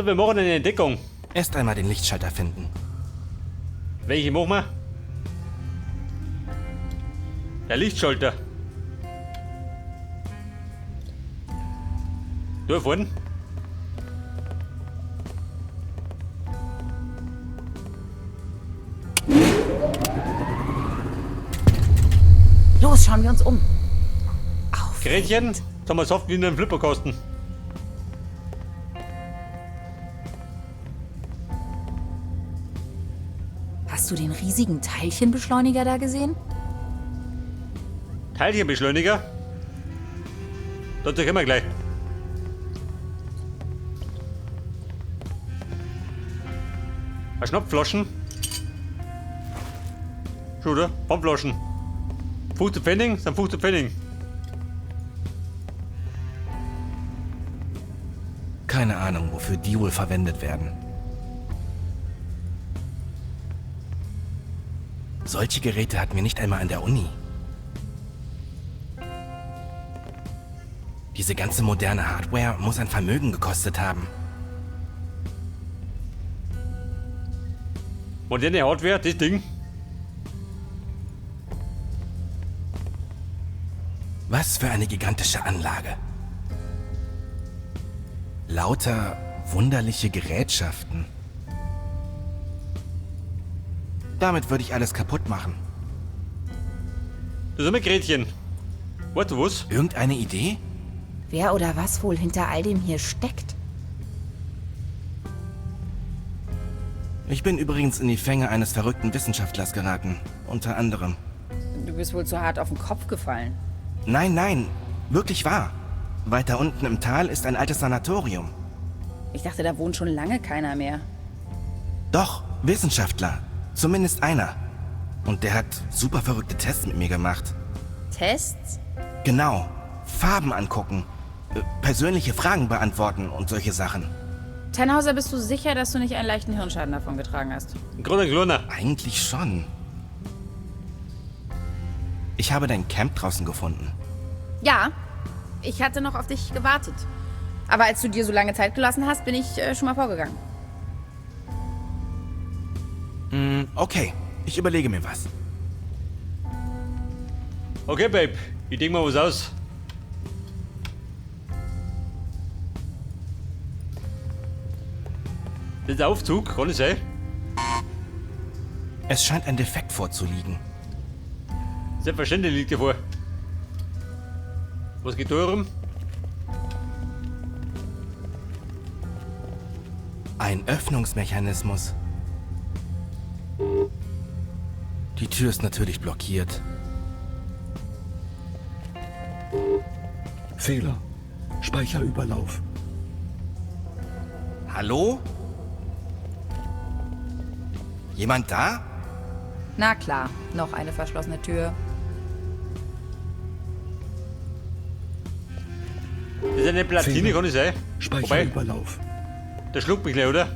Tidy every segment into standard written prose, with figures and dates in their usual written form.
So, wir machen eine Entdeckung. Erst einmal den Lichtschalter finden. Welche machen wir? Der Lichtschalter. Da vorne. Los, schauen wir uns um. Auf. Gretchen, jetzt haben wir Soft wie in einem Flipperkasten. Hast du den riesigen Teilchenbeschleuniger da gesehen? Teilchenbeschleuniger? Dazu kommen wir gleich. Eine Schnapflaschen. Schon, oder? Pfandflaschen. 15 Pfennig sind 15 Pfennig. Keine Ahnung, wofür die wohl verwendet werden. Solche Geräte hatten wir nicht einmal an der Uni. Diese ganze moderne Hardware muss ein Vermögen gekostet haben. Moderne Hardware, das Ding. Was für eine gigantische Anlage. Lauter wunderliche Gerätschaften. Damit würde ich alles kaputt machen. Das ist ein Gretchen. Weißt du was? Irgendeine Idee? Wer oder was wohl hinter all dem hier steckt? Ich bin übrigens in die Fänge eines verrückten Wissenschaftlers geraten. Unter anderem. Du bist wohl zu hart auf den Kopf gefallen. Nein, nein, wirklich wahr. Weiter unten im Tal ist ein altes Sanatorium. Ich dachte, da wohnt schon lange keiner mehr. Doch, Wissenschaftler. Zumindest einer. Und der hat super verrückte Tests mit mir gemacht. Tests? Genau. Farben angucken, persönliche Fragen beantworten und solche Sachen. Tannhauser, bist du sicher, dass du nicht einen leichten Hirnschaden davon getragen hast? Ein grüner Kloner. Eigentlich schon. Ich habe dein Camp draußen gefunden. Ja, ich hatte noch auf dich gewartet. Aber als du dir so lange Zeit gelassen hast, bin ich schon mal vorgegangen. Okay, ich überlege mir was. Okay, Babe, ich denk mal was aus. Das ist der Aufzug, kann es sein? Es scheint ein Defekt vorzuliegen. Selbstverständlich liegt er vor. Was geht da rum? Ein Öffnungsmechanismus. Die Tür ist natürlich blockiert. Fehler. Speicherüberlauf. Hallo? Jemand da? Na klar, noch eine verschlossene Tür. Das ist eine Platine, Fehler. kann es sein? Wobei, Speicherüberlauf. der schluckt mich gleich, oder?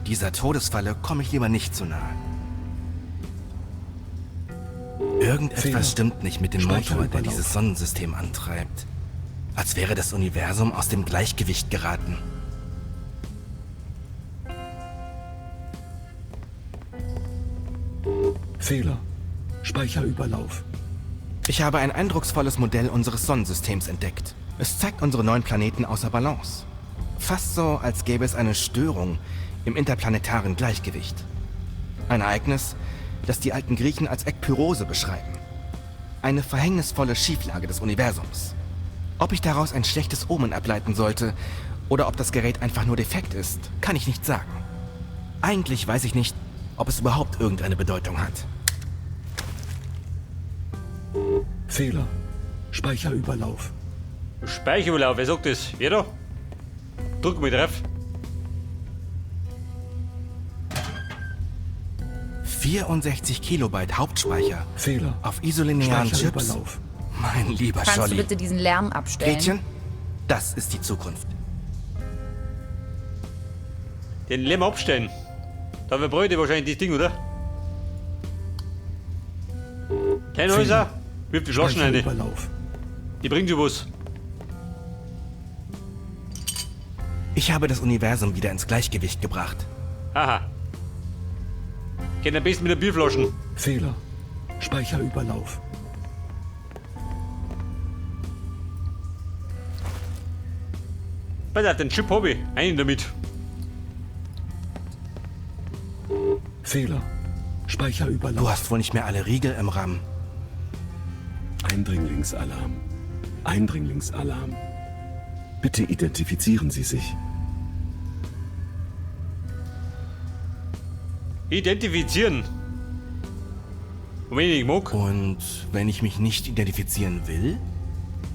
Dieser Todesfalle komme ich lieber nicht zu nahe. Irgendetwas Fehler. stimmt nicht mit dem Motor, der Speicherüberlauf. dieses Sonnensystem antreibt. Als wäre das Universum aus dem Gleichgewicht geraten. Fehler. Speicherüberlauf. Ich habe ein eindrucksvolles Modell unseres Sonnensystems entdeckt. Es zeigt unsere 9 Planeten außer Balance. Fast so, als gäbe es eine Störung im interplanetaren Gleichgewicht. Ein Ereignis, das die alten Griechen als Ekpyrose beschreiben. Eine verhängnisvolle Schieflage des Universums. Ob ich daraus ein schlechtes Omen ableiten sollte oder ob das Gerät einfach nur defekt ist, kann ich nicht sagen. Eigentlich weiß ich nicht, ob es überhaupt irgendeine Bedeutung hat. Fehler. Speicherüberlauf. Speicherüberlauf, wer sagt das? Wer da? Drück mal drauf. 64 Kilobyte Hauptspeicher. Fehler. Auf isolinearen Chips. Speicherüberlauf. Mein lieber Kannst du Scholli. bitte diesen Lärm abstellen? Gretchen, das ist die Zukunft. Den Lärm abstellen. Dafür bräuchte ich wahrscheinlich das Ding, oder? Tannhäuser, wirf die Flaschen rein. Speicherüberlauf. Die bringt schon was. Ich habe das Universum wieder ins Gleichgewicht gebracht. Aha. Geht am besten mit den Bierflaschen. Fehler. Speicherüberlauf. Pass auf, den Chip hab ich. Einen damit. Fehler. Speicherüberlauf. Du hast wohl nicht mehr alle Riegel im RAM. Eindringlingsalarm. Eindringlingsalarm. Bitte identifizieren Sie sich. Identifizieren. Und wenn ich nicht mag? Und wenn ich mich nicht identifizieren will?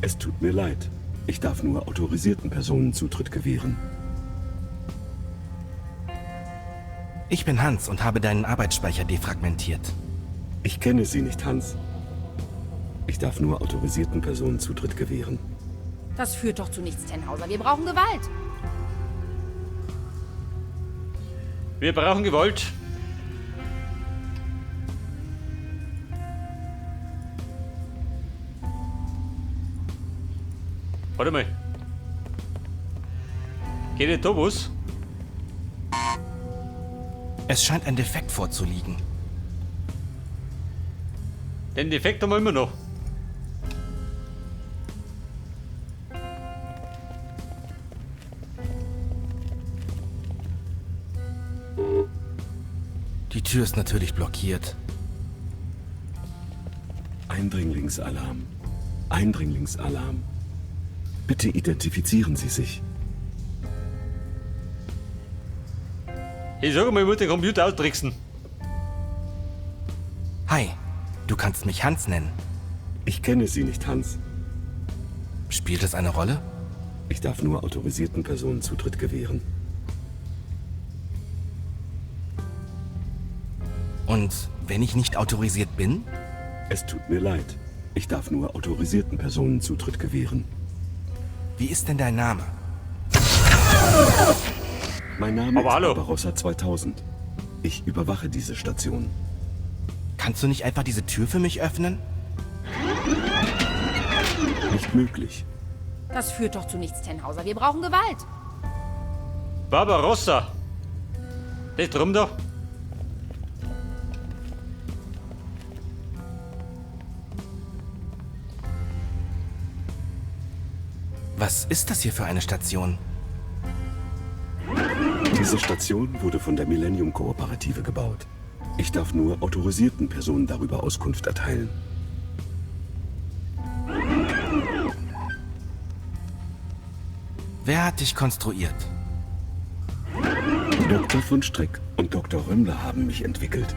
Es tut mir leid. Ich darf nur autorisierten Personen Zutritt gewähren. Ich bin Hans und habe deinen Arbeitsspeicher defragmentiert. Ich kenne Sie nicht, Hans. Ich darf nur autorisierten Personen Zutritt gewähren. Das führt doch zu nichts, Tannhauser. Wir brauchen Gewalt. Wir brauchen Gewalt. Warte mal. Geht nicht da was? Es scheint ein Defekt vorzuliegen. Den Defekt haben wir immer noch. Die Tür ist natürlich blockiert. Eindringlingsalarm. Eindringlingsalarm. Bitte identifizieren Sie sich. Ich sage mal, ich muss den Computer austricksen. Hi, du kannst mich Hans nennen. Ich kenne Sie nicht, Hans. Spielt es eine Rolle? Ich darf nur autorisierten Personen Zutritt gewähren. Und wenn ich nicht autorisiert bin? Es tut mir leid. Ich darf nur autorisierten Personen Zutritt gewähren. Wie ist denn dein Name? Mein Name Aber ist hallo. Barbarossa 2000. Ich überwache diese Station. Kannst du nicht einfach diese Tür für mich öffnen? Nicht möglich. Das führt doch zu nichts, Tannhauser. Wir brauchen Gewalt. Barbarossa. Das drum da. Was ist das hier für eine Station? Diese Station wurde von der Millennium Kooperative gebaut. Ich darf nur autorisierten Personen darüber Auskunft erteilen. Wer hat dich konstruiert? Dr. von Streck und Dr. Römmler haben mich entwickelt.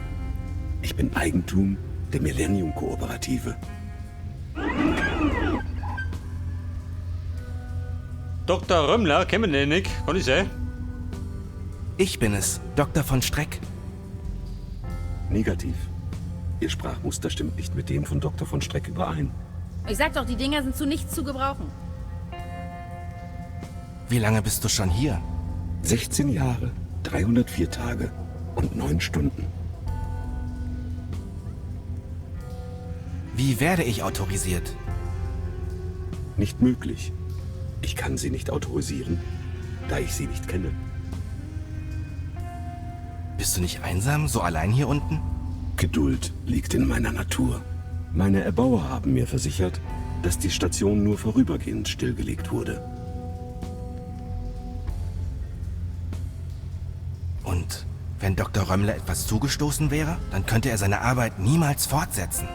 Ich bin Eigentum der Millennium Kooperative. Dr. Römmler, kennen wir den nicht? Kann ich sein? Ich bin es, Dr. von Streck. Negativ. Ihr Sprachmuster stimmt nicht mit dem von Dr. von Streck überein. Ich sag doch, die Dinger sind zu nichts zu gebrauchen. Wie lange bist du schon hier? 16 Jahre, 304 Tage und 9 Stunden. Wie werde ich autorisiert? Nicht möglich. Ich kann Sie nicht autorisieren, da ich Sie nicht kenne. Bist du nicht einsam, so allein hier unten? Geduld liegt in meiner Natur. Meine Erbauer haben mir versichert, dass die Station nur vorübergehend stillgelegt wurde. Und wenn Dr. Römmler etwas zugestoßen wäre, dann könnte er seine Arbeit niemals fortsetzen.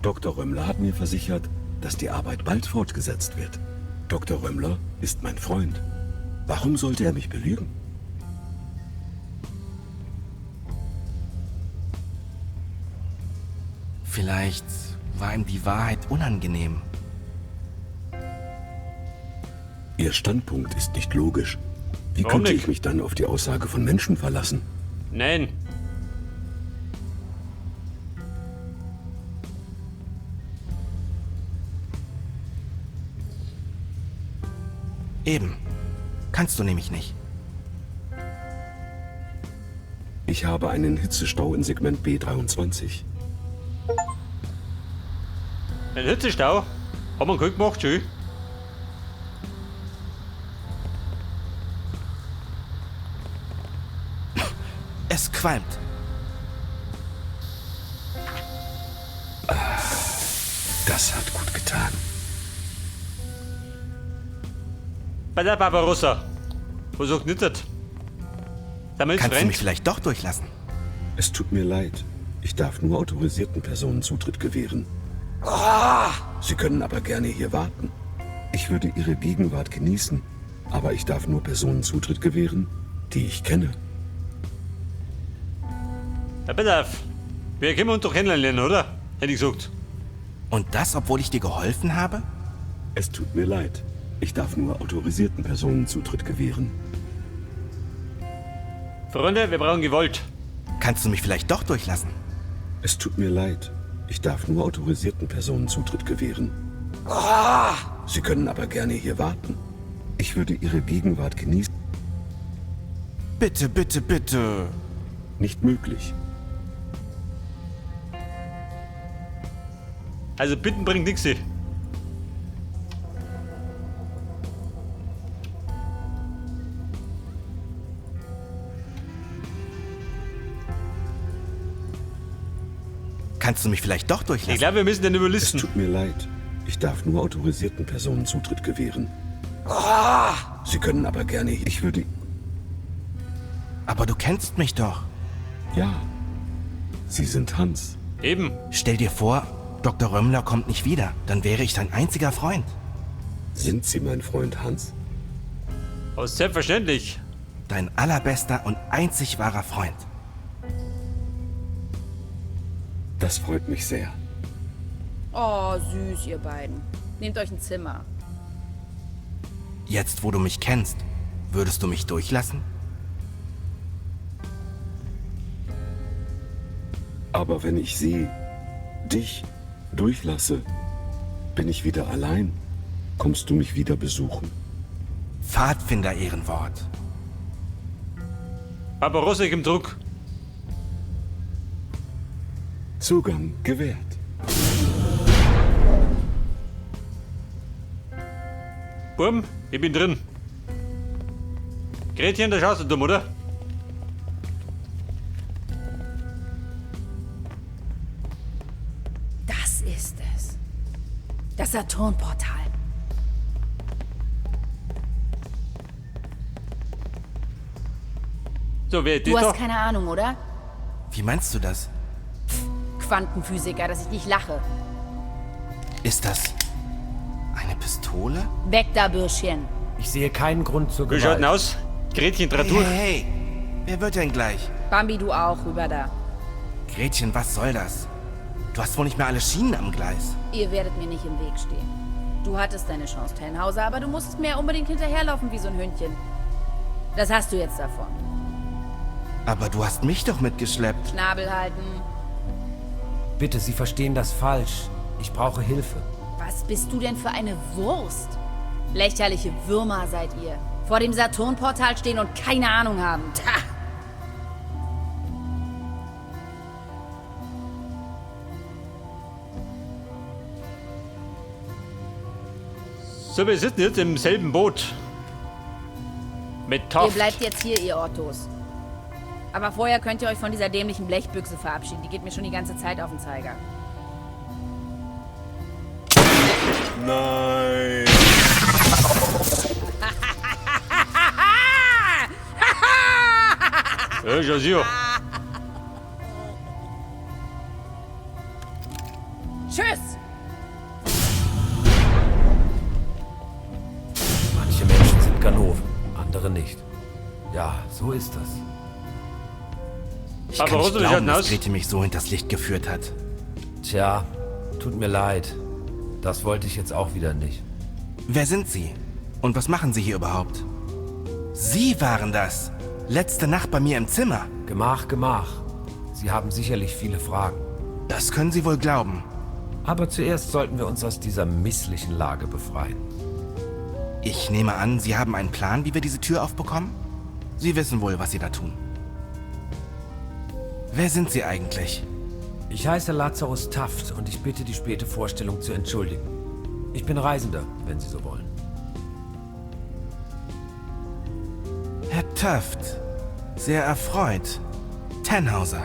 Dr. Römmler hat mir versichert, dass die Arbeit bald fortgesetzt wird. Dr. Römmler ist mein Freund. Warum sollte er mich belügen? Vielleicht war ihm die Wahrheit unangenehm. Ihr Standpunkt ist nicht logisch. Wie Warum könnte nicht? ich mich dann auf die Aussage von Menschen verlassen? Nein. Eben. Kannst du nämlich nicht. Ich habe einen Hitzestau in Segment B23. Ein Hitzestau. Haben wir gut gemacht, schön. Es qualmt. Das hat gut getan. Bei der Barbarossa. Wo sagt nicht das? Damit Kannst du mich vielleicht doch durchlassen? Es tut mir leid. Ich darf nur autorisierten Personen Zutritt gewähren. Sie können aber gerne hier warten. Ich würde Ihre Gegenwart genießen, aber ich darf nur Personen Zutritt gewähren, die ich kenne. Ja, bitte. Wir können uns doch kennenlernen, oder? Hätte ich gesagt. Und das, obwohl ich dir geholfen habe? Es tut mir leid. Ich darf nur autorisierten Personen Zutritt gewähren. Freunde, wir brauchen Gewalt. Kannst du mich vielleicht doch durchlassen? Es tut mir leid. Ich darf nur autorisierten Personen Zutritt gewähren. Sie können aber gerne hier warten. Ich würde Ihre Gegenwart genießen. Bitte, bitte, bitte. Nicht möglich. Also bitten bringt nichts. Kannst du mich vielleicht doch durchlassen? Ich glaube, wir müssen den Es überlisten. tut mir leid. Ich darf nur autorisierten Personen Zutritt gewähren. Sie können aber gerne. Ich würde. Aber du kennst mich doch. Ja. Sie sind Hans. Eben. Stell dir vor, Dr. Römmler kommt nicht wieder. Dann wäre ich dein einziger Freund. Sind Sie mein Freund Hans? Aber selbstverständlich. Dein allerbester und einzig wahrer Freund. Das freut mich sehr. Oh, süß, ihr beiden. Nehmt euch ein Zimmer. Jetzt, wo du mich kennst, würdest du mich durchlassen? Aber wenn ich Sie, dich, durchlasse, bin ich wieder allein. Kommst du mich wieder besuchen? Pfadfinder-Ehrenwort. Barbarossa im Druck. Zugang gewährt. Burm, ich bin drin. Gretchen, da schaust du dumm, oder? Das ist es. Das Saturnportal. So, wer Du das hast da? keine Ahnung, oder? Wie meinst du das? Quantenphysiker, dass ich nicht lache. Ist das eine Pistole? Weg da, Bürschchen. Ich sehe keinen Grund zur Wie schaut denn Gewalt. aus? Gretchen, trat Hey, durch. hey, hey. Wer wird denn gleich? Bambi, du auch, rüber da. Gretchen, was soll das? Du hast wohl nicht mehr alle Schienen am Gleis. Ihr werdet mir nicht im Weg stehen. Du hattest deine Chance, Tannhauser, aber du musstest mir unbedingt hinterherlaufen wie so ein Hündchen. Das hast du jetzt davon. Aber du hast mich doch mitgeschleppt. Schnabel halten. Bitte, Sie verstehen das falsch. Ich brauche Hilfe. Was bist du denn für eine Wurst? Lächerliche Würmer seid ihr. Vor dem Saturnportal stehen und keine Ahnung haben. Tja. So, wir sitzen jetzt im selben Boot. Mit Ihr Taft. bleibt jetzt hier, ihr Ottos. Aber vorher könnt ihr euch von dieser dämlichen Blechbüchse verabschieden. Die geht mir schon die ganze Zeit auf den Zeiger. Nein! Ja, schon sicher. Tschüss! Manche Menschen sind Ganoven, andere nicht. Ja, so ist das. Ich kann Barbarossa, nicht wie schaut glauben, denn dass aus? Grete mich so hinters Licht geführt hat. Tja, tut mir leid. Das wollte ich jetzt auch wieder nicht. Wer sind Sie? Und was machen Sie hier überhaupt? Sie waren das! Letzte Nacht bei mir im Zimmer. Gemach, Gemach. Sie haben sicherlich viele Fragen. Das können Sie wohl glauben. Aber zuerst sollten wir uns aus dieser misslichen Lage befreien. Ich nehme an, Sie haben einen Plan, wie wir diese Tür aufbekommen? Sie wissen wohl, was Sie da tun. Wer sind Sie eigentlich? Ich heiße Lazarus Taft und ich bitte, die späte Vorstellung zu entschuldigen. Ich bin Reisender, wenn Sie so wollen. Herr Taft, sehr erfreut. Tannhauser.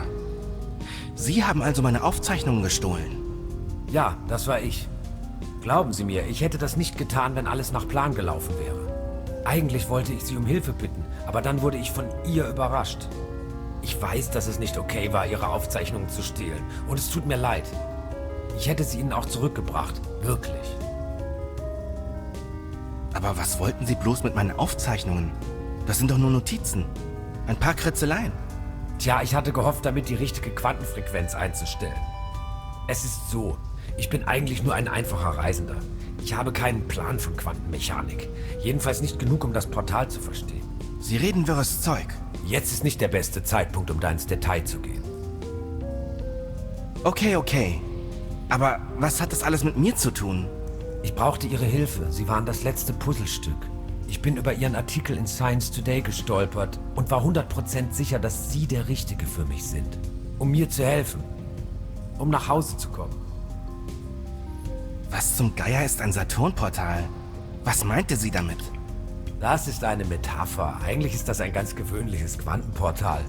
Sie haben also meine Aufzeichnungen gestohlen. Ja, das war ich. Glauben Sie mir, ich hätte das nicht getan, wenn alles nach Plan gelaufen wäre. Eigentlich wollte ich Sie um Hilfe bitten, aber dann wurde ich von ihr überrascht. Ich weiß, dass es nicht okay war, Ihre Aufzeichnungen zu stehlen. Und es tut mir leid. Ich hätte sie Ihnen auch zurückgebracht. Wirklich. Aber was wollten Sie bloß mit meinen Aufzeichnungen? Das sind doch nur Notizen. Ein paar Kritzeleien. Tja, ich hatte gehofft, damit die richtige Quantenfrequenz einzustellen. Es ist so, ich bin eigentlich nur ein einfacher Reisender. Ich habe keinen Plan von Quantenmechanik. Jedenfalls nicht genug, um das Portal zu verstehen. Sie reden wirres Zeug. Jetzt ist nicht der beste Zeitpunkt, um da ins Detail zu gehen. Okay, okay. Aber was hat das alles mit mir zu tun? Ich brauchte Ihre Hilfe. Sie waren das letzte Puzzlestück. Ich bin über Ihren Artikel in Science Today gestolpert und war 100% sicher, dass Sie der Richtige für mich sind. Um mir zu helfen. Um nach Hause zu kommen. Was zum Geier ist ein Saturnportal? Was meinte sie damit? Das ist eine Metapher. Eigentlich ist das ein ganz gewöhnliches Quantenportal.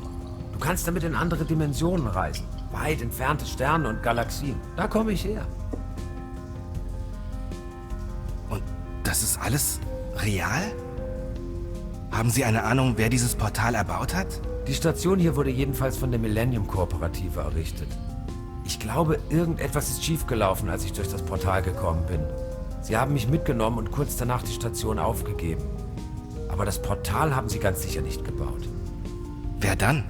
Du kannst damit in andere Dimensionen reisen. Weit entfernte Sterne und Galaxien. Da komme ich her. Und das ist alles real? Haben Sie eine Ahnung, wer dieses Portal erbaut hat? Die Station hier wurde jedenfalls von der Millennium Kooperative errichtet. Ich glaube, irgendetwas ist schiefgelaufen, als ich durch das Portal gekommen bin. Sie haben mich mitgenommen und kurz danach die Station aufgegeben. Aber das Portal haben sie ganz sicher nicht gebaut. Wer dann?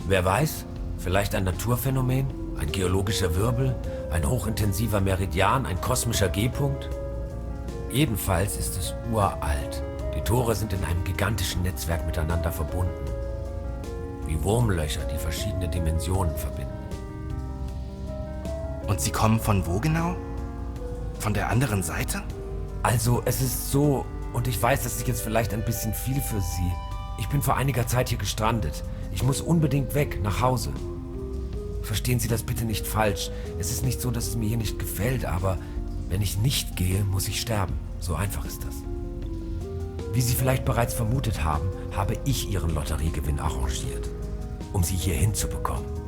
Wer weiß? Vielleicht ein Naturphänomen? Ein geologischer Wirbel? Ein hochintensiver Meridian? Ein kosmischer G-Punkt? Jedenfalls ist es uralt. Die Tore sind in einem gigantischen Netzwerk miteinander verbunden. Wie Wurmlöcher, die verschiedene Dimensionen verbinden. Und Sie kommen von wo genau? Von der anderen Seite? Also, es ist so, und ich weiß, das ist jetzt vielleicht ein bisschen viel für Sie. Ich bin vor einiger Zeit hier gestrandet. Ich muss unbedingt weg, nach Hause. Verstehen Sie das bitte nicht falsch. Es ist nicht so, dass es mir hier nicht gefällt, aber wenn ich nicht gehe, muss ich sterben. So einfach ist das. Wie Sie vielleicht bereits vermutet haben, habe ich Ihren Lotteriegewinn arrangiert, um Sie hier hinzubekommen.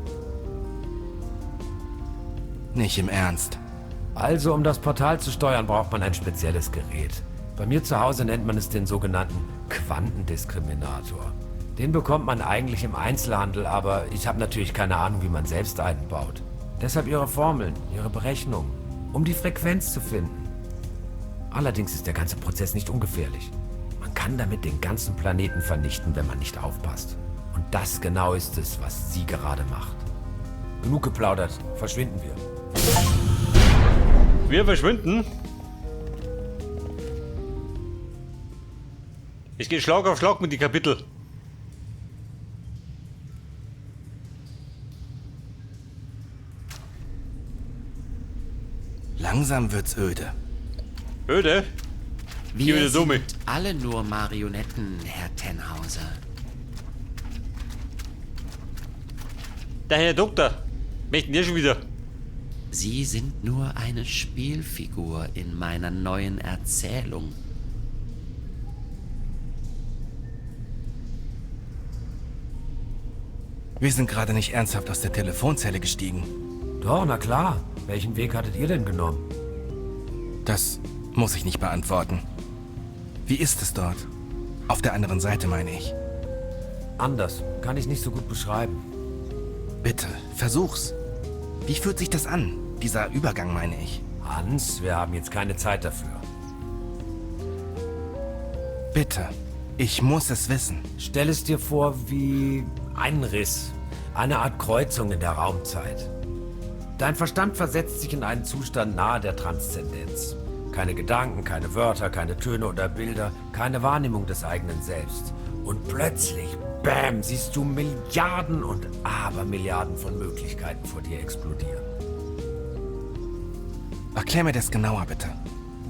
Nicht im Ernst. Also, um das Portal zu steuern, braucht man ein spezielles Gerät. Bei mir zu Hause nennt man es den sogenannten Quantendiskriminator. Den bekommt man eigentlich im Einzelhandel, aber ich habe natürlich keine Ahnung, wie man selbst einen baut. Deshalb ihre Formeln, ihre Berechnungen, um die Frequenz zu finden. Allerdings ist der ganze Prozess nicht ungefährlich. Man kann damit den ganzen Planeten vernichten, wenn man nicht aufpasst. Und das genau ist es, was sie gerade macht. Genug geplaudert, verschwinden wir. Wir verschwinden. Es geht Schlag auf Schlag mit den Kapitel. Langsam wird's öde. Öde? Wir wieder so sind mit. alle nur Marionetten, Herr Tannhauser. Der Herr Doktor. Möchten wir schon wieder? Sie sind nur eine Spielfigur in meiner neuen Erzählung. Wir sind gerade nicht ernsthaft aus der Telefonzelle gestiegen. Doch, na klar. Welchen Weg hattet ihr denn genommen? Das muss ich nicht beantworten. Wie ist es dort? Auf der anderen Seite, meine ich. Anders. Kann ich nicht so gut beschreiben. Bitte, versuch's. Wie fühlt sich das an? Dieser Übergang, meine ich. Hans, wir haben jetzt keine Zeit dafür. Bitte, ich muss es wissen. Stell es dir vor wie einen Riss, eine Art Kreuzung in der Raumzeit. Dein Verstand versetzt sich in einen Zustand nahe der Transzendenz. Keine Gedanken, keine Wörter, keine Töne oder Bilder, keine Wahrnehmung des eigenen Selbst. Und plötzlich, bäm, siehst du Milliarden und Abermilliarden von Möglichkeiten vor dir explodieren. Erklär mir das genauer, bitte.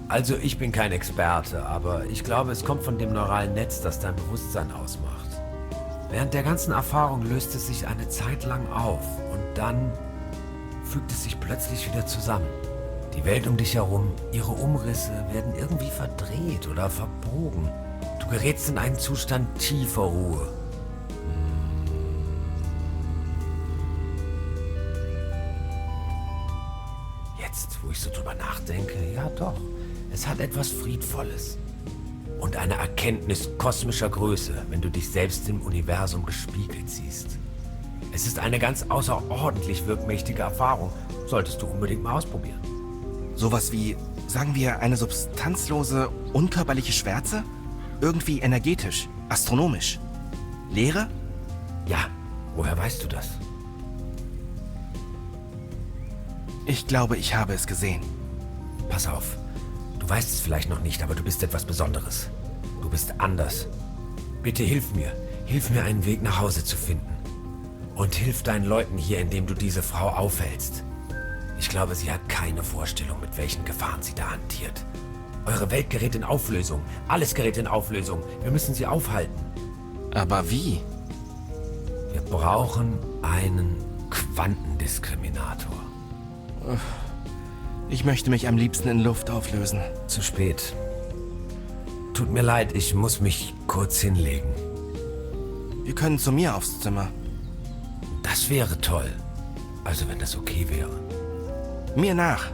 Also ich bin kein Experte, aber ich glaube, es kommt von dem neuralen Netz, das dein Bewusstsein ausmacht. Während der ganzen Erfahrung löst es sich eine Zeit lang auf und dann fügt es sich plötzlich wieder zusammen. Die Welt um dich herum, ihre Umrisse werden irgendwie verdreht oder verbogen. Du gerätst in einen Zustand tiefer Ruhe. Jetzt, wo ich so drüber nachdenke, ja doch. Es hat etwas Friedvolles. Und eine Erkenntnis kosmischer Größe, wenn du dich selbst im Universum gespiegelt siehst. Es ist eine ganz außerordentlich wirkmächtige Erfahrung. Solltest du unbedingt mal ausprobieren. Sowas wie, sagen wir, eine substanzlose, unkörperliche Schwärze? Irgendwie energetisch, astronomisch. Leere? Ja, woher weißt du das? Ich glaube, ich habe es gesehen. Pass auf. Du weißt es vielleicht noch nicht, aber du bist etwas Besonderes. Du bist anders. Bitte hilf mir. Hilf mir, einen Weg nach Hause zu finden. Und hilf deinen Leuten hier, indem du diese Frau aufhältst. Ich glaube, sie hat keine Vorstellung, mit welchen Gefahren sie da hantiert. Eure Welt gerät in Auflösung. Alles gerät in Auflösung. Wir müssen sie aufhalten. Aber wie? Wir brauchen einen Quantendiskriminator. Ich möchte mich am liebsten in Luft auflösen. Zu spät. Tut mir leid, ich muss mich kurz hinlegen. Wir können zu mir aufs Zimmer. Das wäre toll. Also wenn das okay wäre. Mir nach.